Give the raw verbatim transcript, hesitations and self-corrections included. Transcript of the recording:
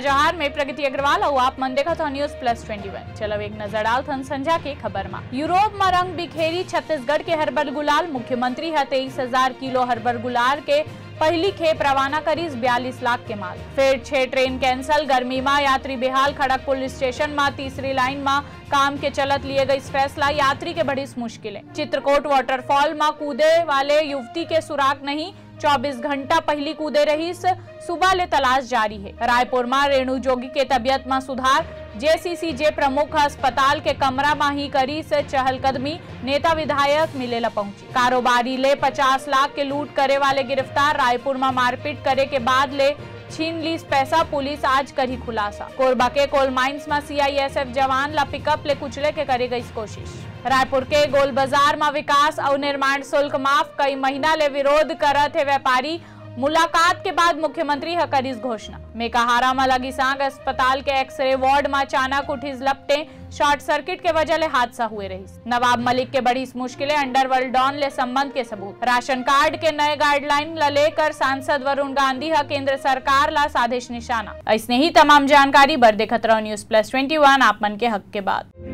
जोहार, मैं प्रगति अग्रवाल अउ आप मन देखत हो News Plus Twenty One। चलो एक नजर डालथन संझा के खबर मा। यूरोप म रंग बिखेरी छत्तीसगढ़ के हर्बल गुलाल। मुख्यमंत्री ह तेईस हजार किलो हर्बल गुलाल के पहली खेप रवाना करिस, बयालीस लाख के माल। फेर छह ट्रेन cancel, गर्मी मा यात्री बेहाल। खड़क पुलिस स्टेशन मा तीसरी लाइन मा काम के चलत लिए गइस फैसला, यात्री के बढ़िस मुश्किलें। चित्रकोट waterfall मा कूदे वाले युवती के सुराग नहीं, चौबीस घंटा पहिली कूदे रहिस, सुबह ले तलाश जारी हे। रायपुर मा रेणु जोगी के तबियत मा सुधार, जेसीसीजे प्रमुख ह अस्पताल के कमरा मा ही करिस चहलकदमी, नेता विधायक मिले ला पहुंचे। कारोबारी ले पचास लाख के लूट करे वाले गिरफ्तार, रायपुर मा मारपीट करे के बाद ले छीन लीस पैसा, पुलिस आज करही खुलासा। कोरबा के coal mines मा सीआईएसएफ जवान ला पिकअप ले कुचले के करे गइस कोशिश। रायपुर के गोल बाजार मा विकास अउ निर्माण शुल्क माफ, कई महीना ले विरोध करत हे व्यापारी। मुलाकात के बाद मुख्यमंत्री ह करिस घोषणा। मेकाहारा मा लगिस आग, अस्पताल के एक्सरे वार्ड मा अचानक उठिस लपटें, शॉर्ट सर्किट के वजह ले हादसा हुए रहिस। नवाब मलिक के बढ़िस मुश्किलें, अंडरवर्ल्ड डॉन ले संबंध के सबूत। राशन कार्ड के नए गाइडलाइन ला लेकर सांसद वरुण गांधी ह केंद्र सरकार ला साधिस निशाना। अइसने ही तमाम जानकारी बर देखत रहो News Plus Twenty One, आप मन के हक के बात।